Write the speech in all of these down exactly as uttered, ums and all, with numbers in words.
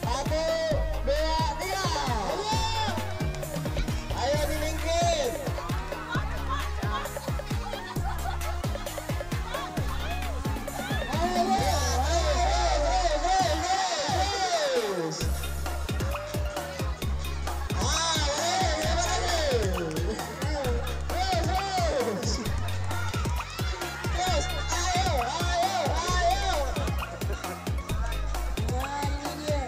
Satu, dua, tiga. Ayo dilingkin. Ayo, ayo, ayo. Ah, ayo, ayo, ayo. Terus, terus. Terus, ayo, ayo, ayo. Nah, ini dia.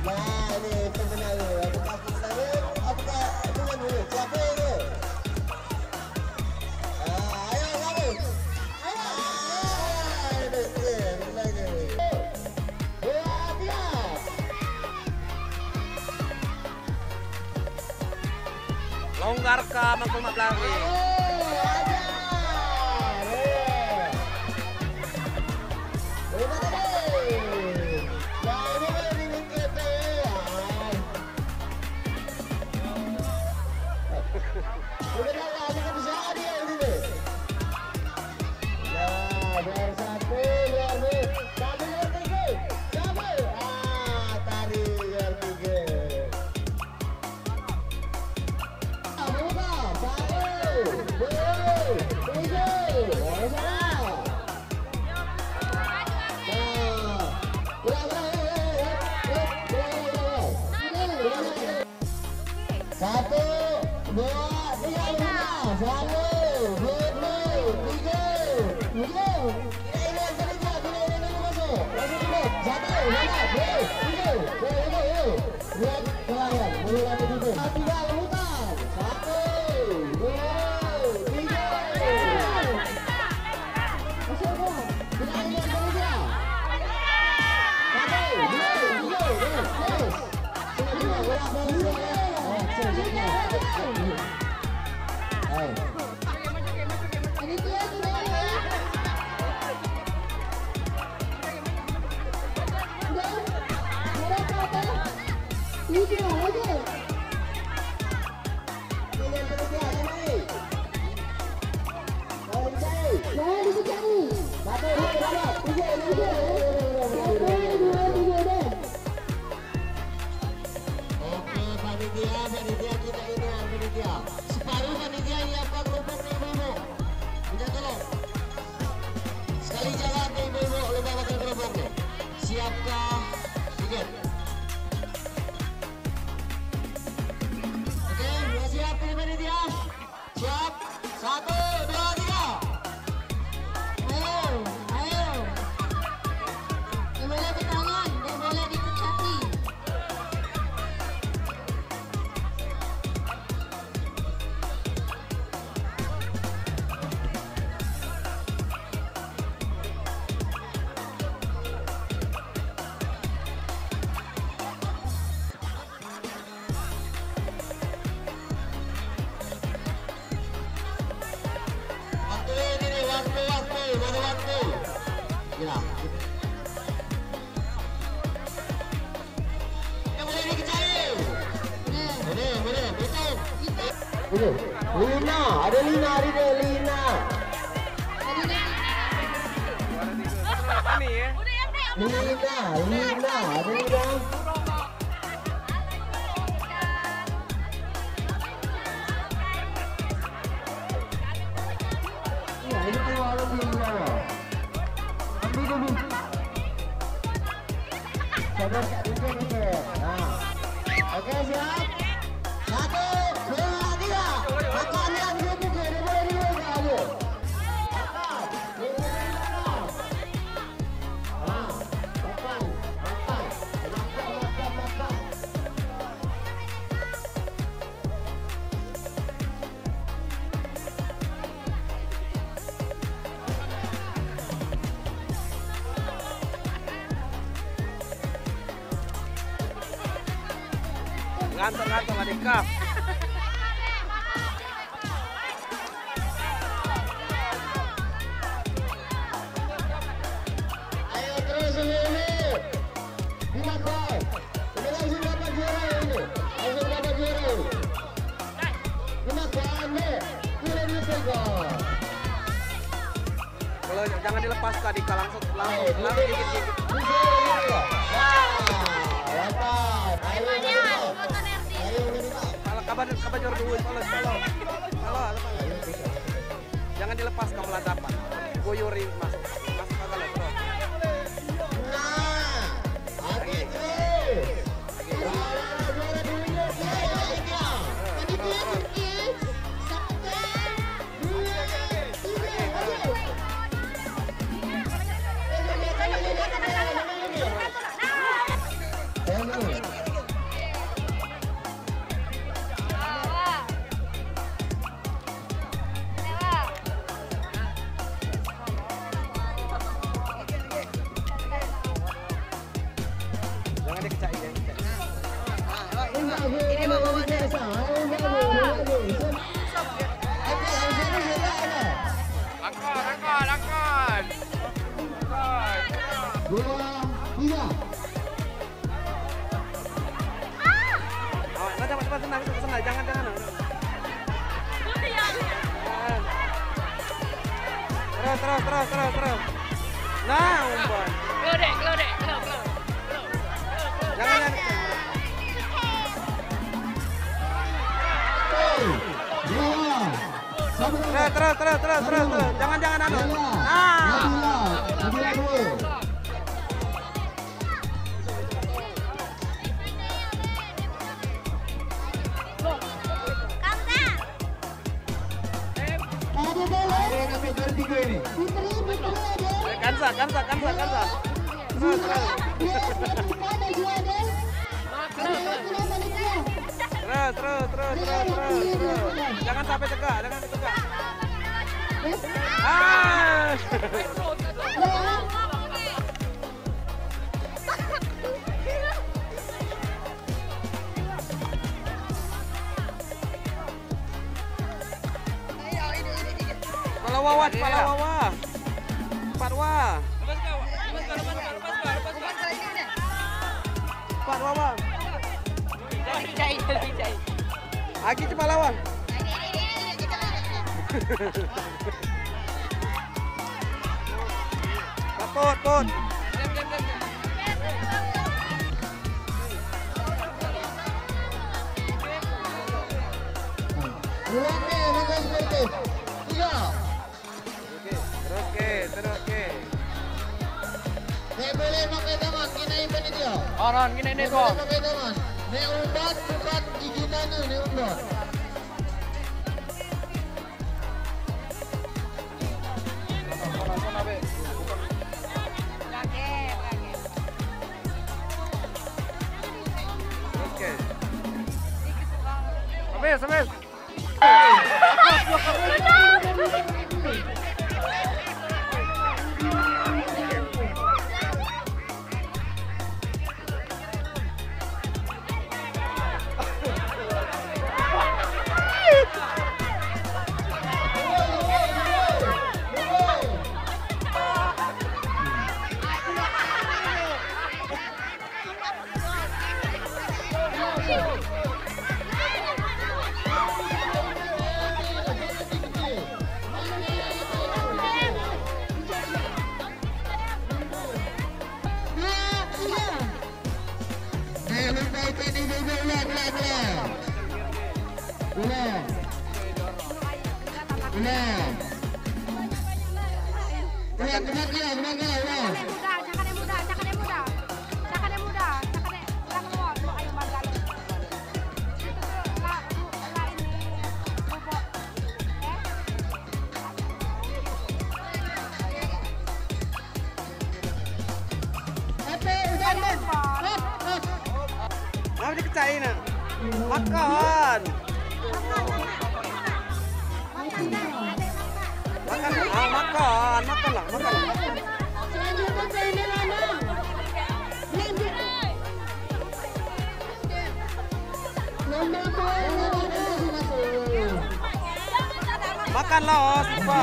Nah, ini pemenangnya. Apakah pemenangnya? Apakah pemenangnya? Siapa ini? Ah, ayo, kamu. Ayo. Ah, ini dia pemenangnya. Dua, tiga. Longgar ka mangkul mak belakang. Udah dah, ini kan bisa dia ini deh. Ya, biar satu, biar dua. Satu, biar tiga. Satu. Ah, tadi biar tiga. Satu, dua, tiga. Biar salah. Nah. Udah, udah, udah, udah. Udah, udah, udah. Satu, dua, tiga, lima. Satu, dua, tiga. Tiga. Ini, ini, ini, ini, ini, masuk. Masuk, masuk. Satu, dua, tiga, tiga. Tiga, tiga, tiga. Lihat, kelayan. Mulai lagi tiga. Tiga, putar. Satu, dua, tiga. Masuk, masuk. Tiga, tiga, tiga. Satu, dua, tiga. Terus. Oke, panitia, panitia, kita ini, panitia. Separuh panitia nyiapkan kerupuk nih, ibu-ibu. Minta tolong. Sekali jalan nih, ibu-ibu, lomba makan kerupuk nih. Siapkah tiket? Oke, sudah siap nih, panitia? Siap? Satu, dua, tiga. Ayo, ayo. Nggak boleh bertangan, nggak boleh ikut kaki. Waktu ini nih, waktu, waktu, masih waktu. Ya. Yang boleh dikecil. Boleh, boleh, betul. Ini. Lina, ada Lina, ada Lina. Lina, Lina, ada Lina. Iya, ini keluar dulu, keluar. Ambil dulu. Sabar, sabar, sabar. Nah. Oke, siap. Satu, dua, tiga. Makan yang dulu, bukan, bukan, bukan, bukan. Ayo. Makan. Nah, makan, makan. Makan, makan, makan. Ngantor, ngantor, adik kak. Ayo terus dulu. Lima gol. Ini langsung dapat juara ini. Langsung dapat juara ini. Lima gol, nih. Ini langsung gol. Jangan dilepas, Kak Dika, langsung, langsung, langsung gigit, gigit. Kalau kabar, kabar juara dua, kalau, kalau, kalau, jangan dilepas, kamu ladapan. Guyuri masuk, masuk ke dalam, terus. Jangan dia kecak, dia kecak. Ini mau bawa dia. Langkah, langkah, langkah. Dua, tiga. Awak, cepat, cepat, senang, senang, senang. Jangan, jangan. Terus, terus, terus, terus, terus. Nah, umpan. Keluar dek, keluar dek, keluar, keluar. Jangan, jangan. Terus, terus, terus, terus, terus, terus. Jangan, jangan, anu. Nah. Kansa, Kansa, Kansa, Kansa. Terus, terus. Terus, terus, terus, terus, terus, terus. Jangan sampai tegak, jangan sampai tegak. Ah. Kepala wawa, kepala wawa. Cepat, wah. Cepat, wawa. Agi cepat lawan. Takut, takut. Ulang ni, langkah sportif. Tiga. Terus ke, terus ke. Nek boleh pakai tangan, ngenai panitia. Orang, ngenai ni, Bang. Nek boleh pakai tangan. Nek umpan, bukan gigi nanu, nek umpan. Terus ke. Habis, habis. Ulang, ulang, ulang. Ulang. Ulang. Ulang, ulang, ulang, ulang, ulang. Cakap yang mudah, cakap yang mudah, cakap yang mudah. Cakap yang mudah, cakap yang, ulang, ulang, ulang, ayo, Bang Galuh. Itu tuh, la, bu, la ini, bubuk. Eh? Kenapa dikecai, nak? Makan. Makan, ah, makan. Makanlah, makanlah. Makanlah, oh, Siva.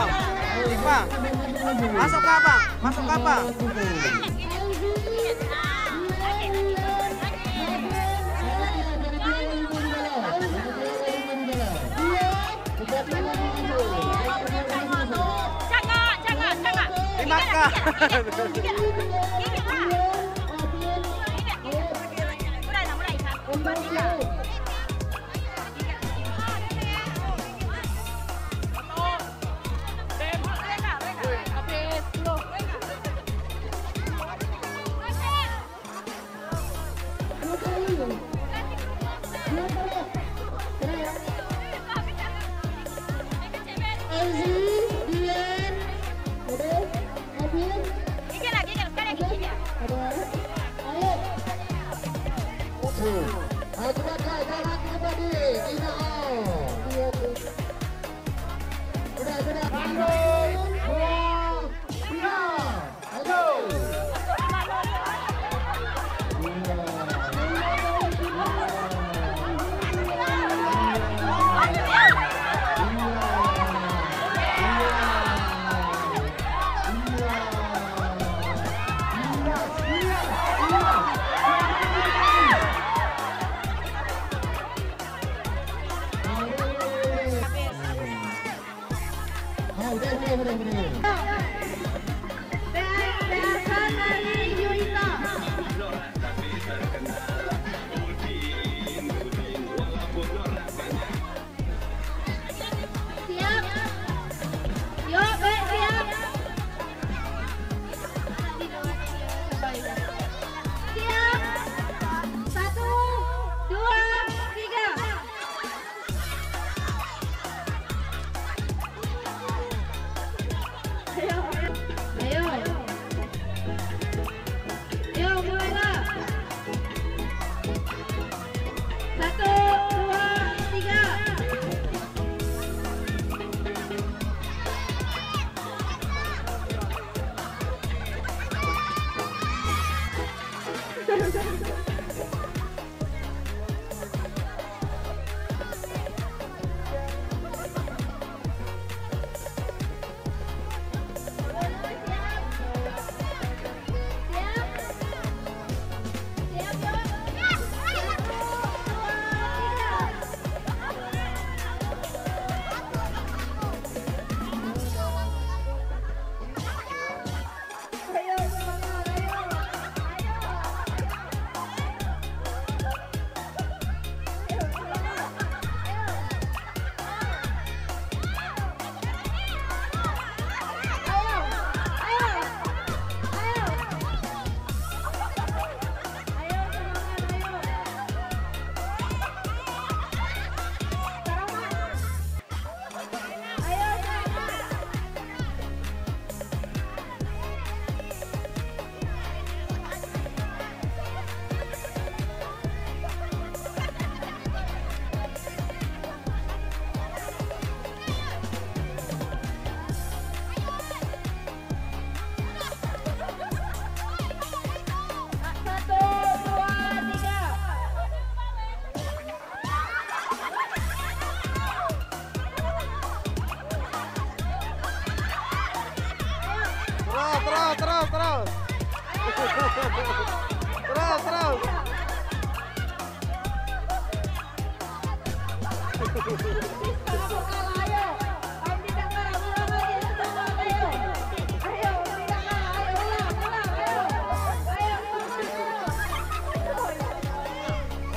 Siva. Masuk ke apa? Masuk ke apa? Cakap, cakap, cakap. Siap? Yuk, baik, siap. Siap? Satu, dua, tiga. Ayo. Ayo. Ayo, mulailah. Satu, dua, tiga. Satu, dua, tiga. Terus, terus, terus, terus. Terus, terus.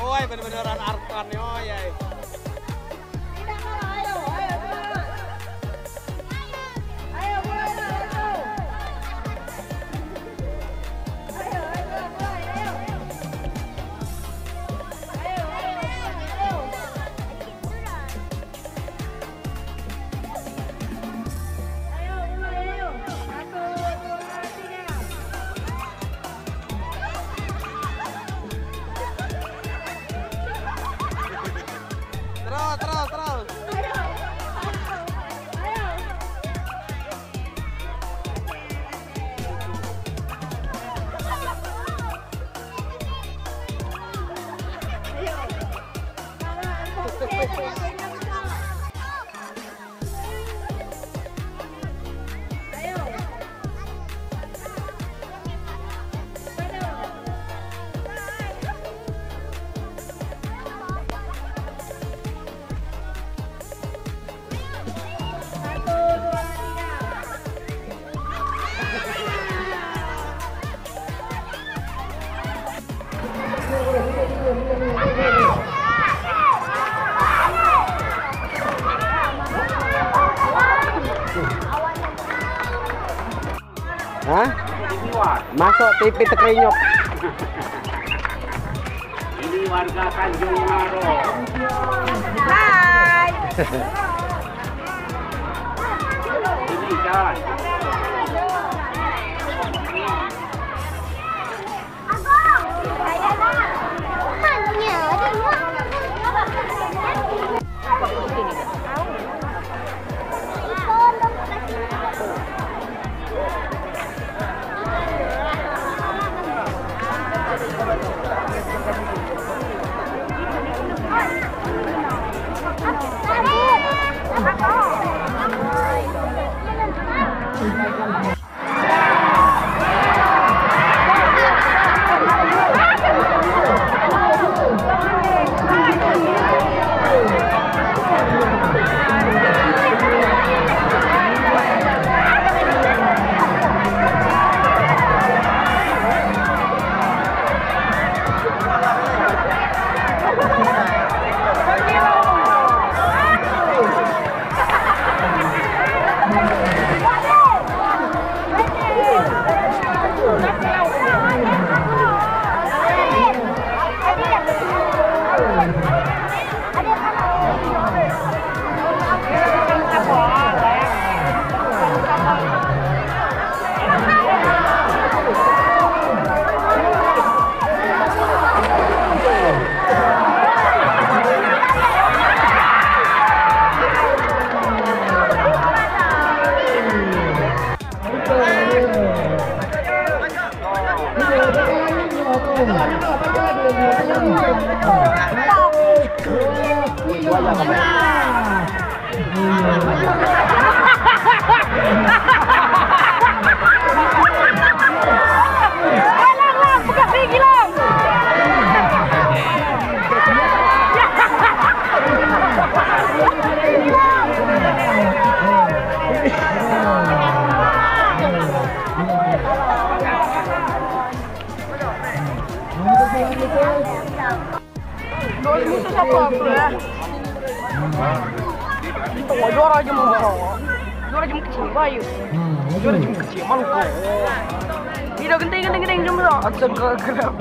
Oi, bener-bener orang Arkan, oi, ai. Terus, terus, terus. Hah? Masuk T V tekrenyok. Ini warga Tanjung Maro. Hai. Ini jalan. Dua ribu satu apa ya? Itu juara aja mau bawa. Juara aja mau kecil, bayu. Juara aja mau kecil, malu kau. Tidak genting, genting, genting, jom, jom. Aduh, gerak, gerak.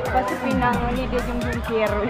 Pasti pinang ini dia jung-jung kiri.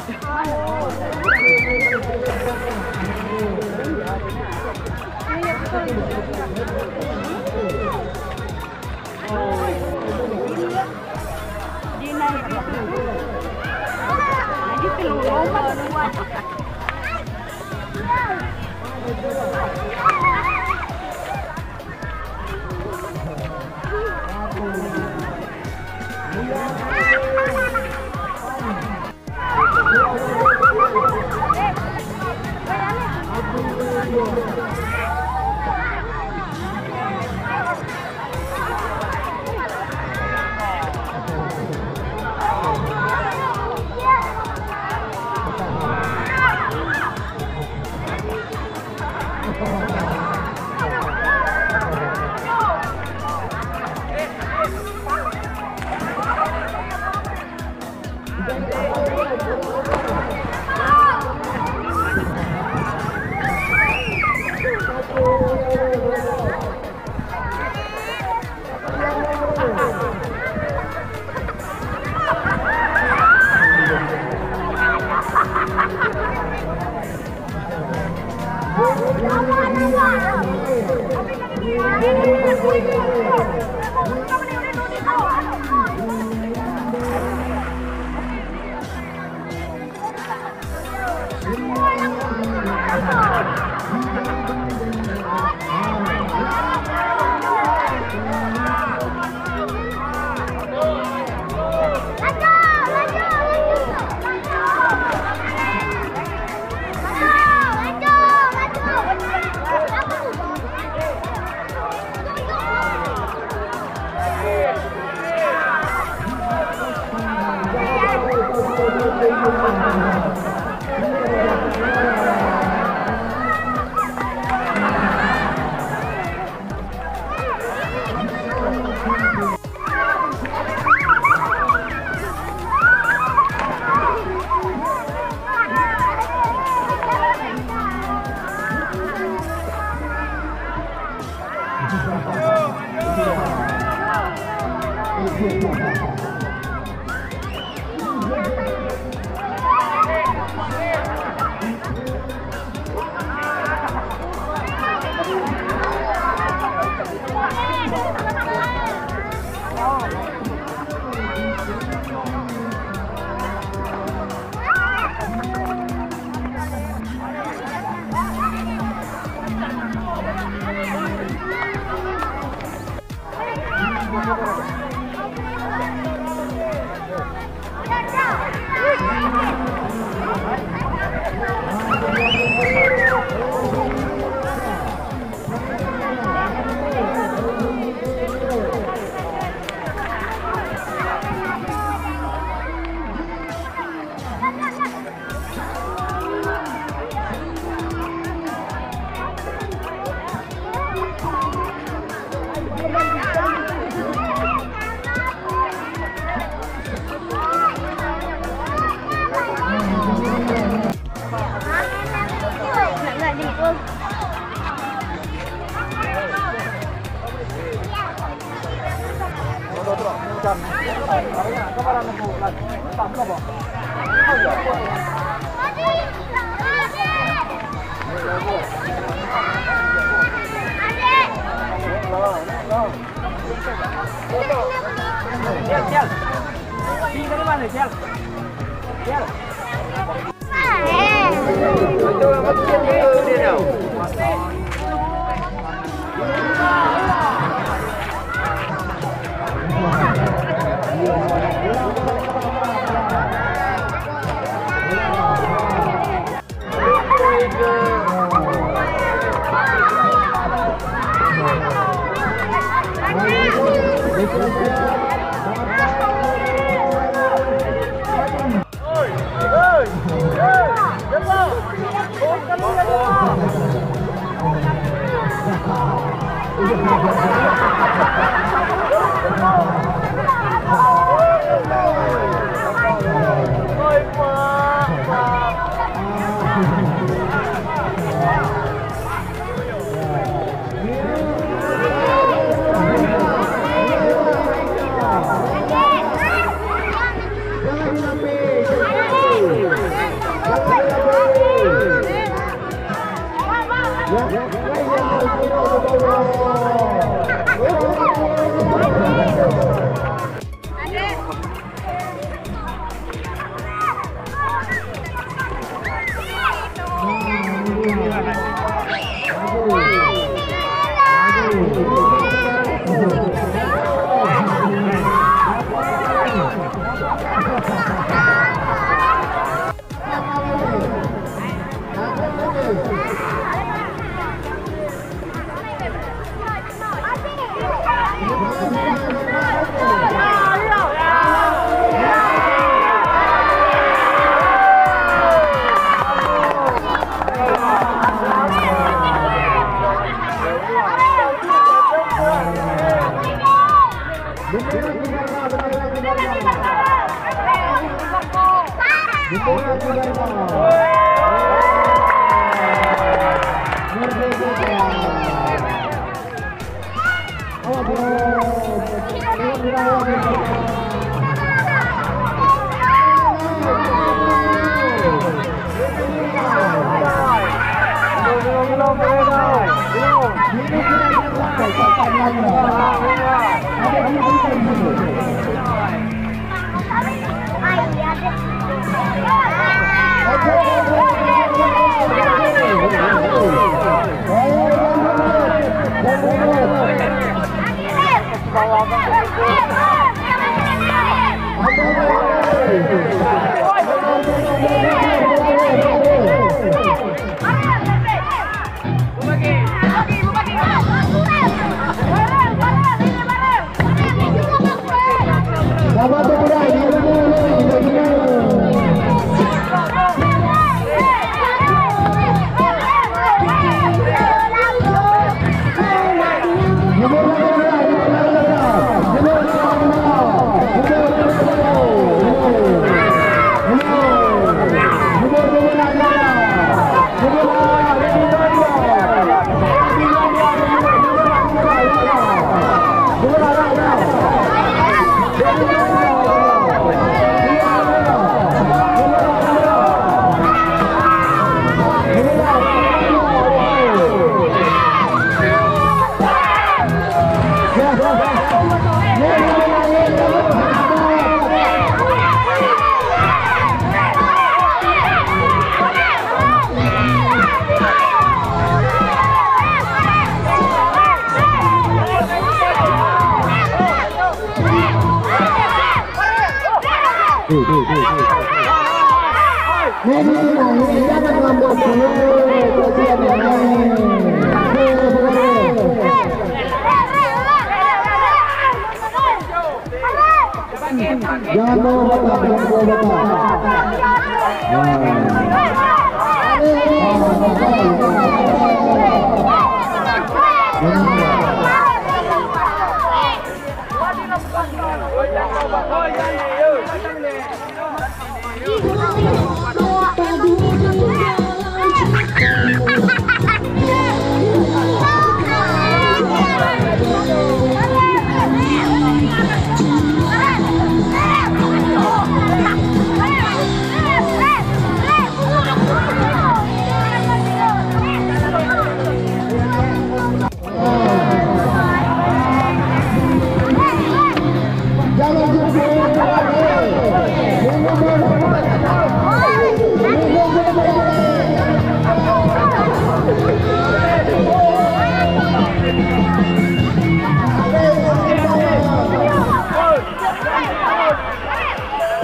Jangan bawa bapak, jangan bawa bapak.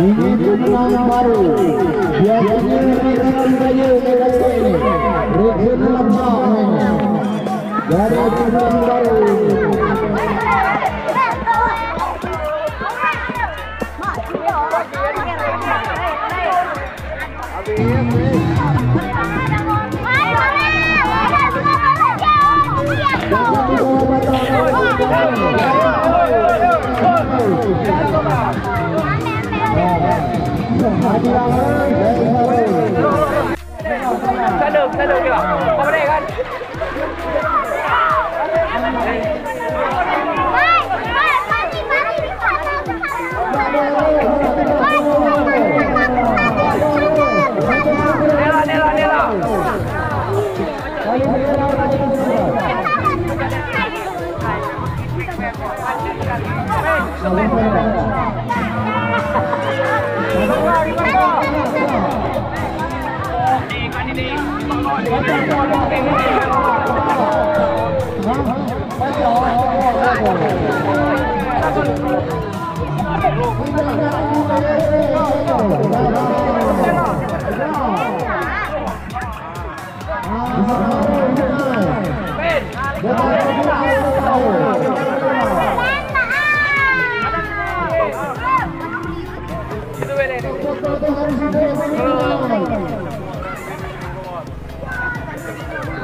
Ini pemenang baru. Biasanya regional baru ini. Regional baru. Dari pemenang baru.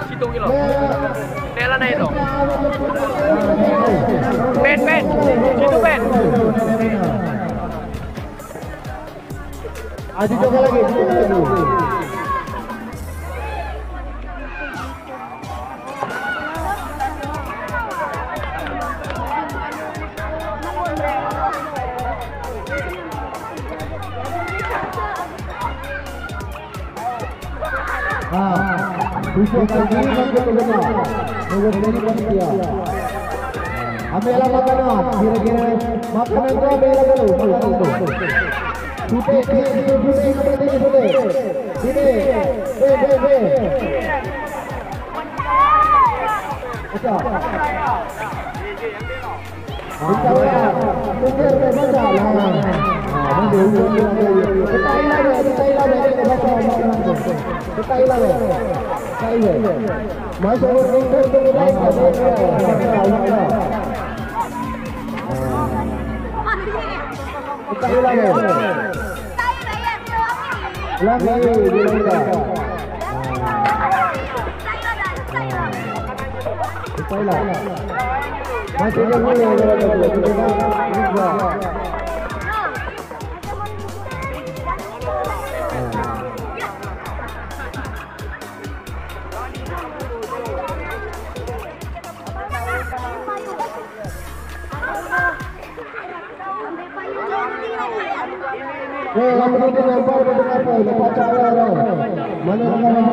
Situ kilo. Tela na itu. Pen, pen. Situ, pen. Aju coba lagi, coba lagi. Ah, bisa lagi, lagi, lagi. Lagi, lagi, lagi, ya. Ambillah makanan, kira-kira makanan tu ambillah dulu, makanan tu. Sudah, sudah, sudah, sudah, sudah, sudah. Sini, be, be, be. Acah. Minta orang, minta orang, minta orang. Ah, mana dia, dia, dia, dia. Minta ilah dia, minta ilah dia, dia baca makanan tu. Minta ilah dia. Minta ilah dia. Masuk ke pintu tu, minta ilah dia. Minta ilah dia. Lagi, dia minta. Minta ilah. Masih ada dulu, ada dulu. Eh, apa tu, apa tu, apa tu? Mana, mana?